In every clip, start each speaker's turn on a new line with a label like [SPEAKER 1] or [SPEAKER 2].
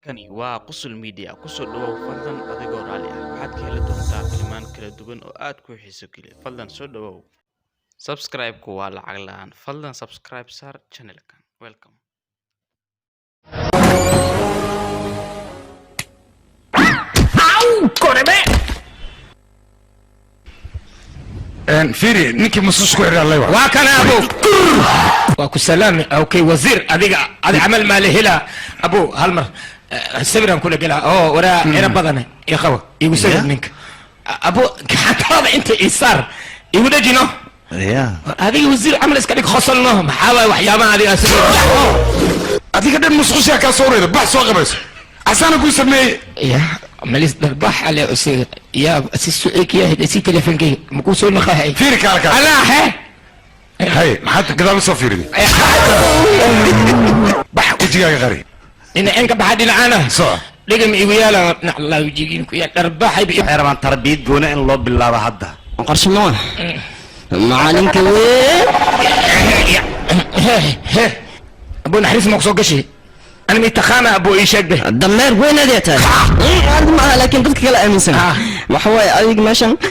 [SPEAKER 1] Kani waa Qosol Media. Ku soo dhawow fadlan adigoo raalli ah. Waxaad ka heli doontaa filimaan kala duwan oo aad ku xiiso geliya. Fadlan soo dhawow. Subscribe-ku waa lacag la'aan. Fadlan subscribe saar channel-kan. Welcome.
[SPEAKER 2] Fiiri, ninkii musus ku xidhaa lay.
[SPEAKER 3] Waa kana abo, waa ku salaami. Okay, wasiir, adiga adi camal maa la helaa abo. Hal mar sawiraan kula gelaa oo waraa ina badane ii qabo, igu sawir ninka abo, gacantaada inta ii saar, igu dhejino. Adiga wasiir camal iska dhig, qosolno. Maxaa waay waxyaabaha adiga
[SPEAKER 2] Adiga dhan musqushaa kaa soo reeda. Bax, soo qabayso, asaana kuu sameeyey.
[SPEAKER 3] Ya malis darbax ale usiga ya si sucikiya si telefonkeyga makuu soo naqahay.
[SPEAKER 2] Fiiri, kaala kaa.
[SPEAKER 3] Anaa he.
[SPEAKER 2] Hay, maxaad gadaal usoo fiiriday? Bax, wejigaaga qari.
[SPEAKER 3] Dhinaceen ka baxa, dhinacana.
[SPEAKER 2] Soo.
[SPEAKER 3] Dhigam igu yaala, naclaa wejigiin ku yaal dharbaxay.
[SPEAKER 4] Waxay rabaan tarbiyad gooni in loo bilaabo hadda.
[SPEAKER 5] Qorshe ma macalinka weyn.
[SPEAKER 3] Abu, naxariis ma kusoo gashay? Ani mi taqaana abu? Ii sheeg be.
[SPEAKER 5] Dameer weynaad tahay adi maaha, laakiin dadka kale aaminsan. Waxa waaye adiga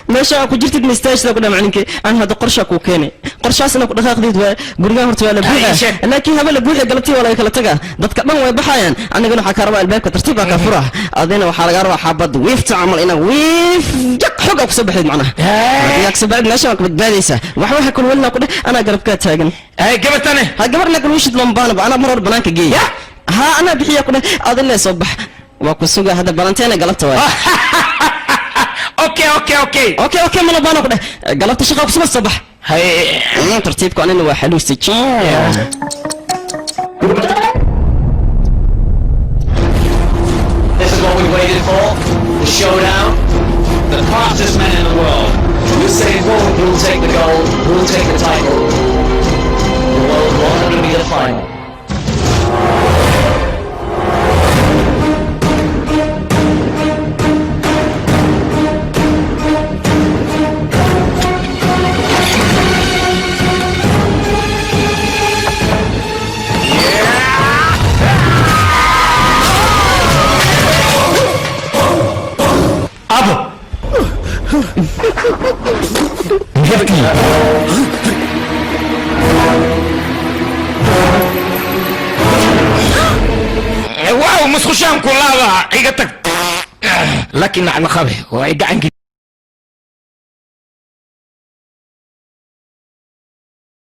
[SPEAKER 5] meeshan ku jirtid mistaashda ku dhaa macalinka. Aan hadda qorshaa kuu keenay, qorshaasna ku dhaqaaqdeed waa gurigaan horta waa la
[SPEAKER 3] ii
[SPEAKER 5] buuxa
[SPEAKER 3] sheeg.
[SPEAKER 5] Laakiin haba la buuxa, galabtii waa laga kala tagaa, dadka dhan way baxayaan. Anigana waxaa kaa rabaa albaabka tartiib baa kaa fura, adina waxaa lagaa rabaa xaabad wiifta camal inaa wiif jaq xog aa kusoo baxdeed. Macnaha haddii aa kasoo baxdeed, meesha waa ka badbaadaysaa. Wax waxa kul welina ku dheh, anaa garabkaa taagan.
[SPEAKER 3] Ay, gabartane.
[SPEAKER 5] Ha, gabarna kulwishid lombaanaba, anaa mar hore banaanka geey. Ha, anaa bixiya ku dheh, adin lee soo bax, waa ku suga hadda. Balanteena galabta waay.
[SPEAKER 3] Okay.
[SPEAKER 5] Okay, mana baana ku dheh, galabta shaqa ku suga, soo bax.
[SPEAKER 3] Hay.
[SPEAKER 5] Tartiibku anina waa xaluustay.
[SPEAKER 6] This is what we waited for. The showdown. The fastest man in the world. Usain Bolt will take the gold, will take the title. The world wanted to be the final.
[SPEAKER 3] Abo, hefti. Waaw, musqushaan ku laaba, iga tag, laakiin nacna qabe waa gacanki.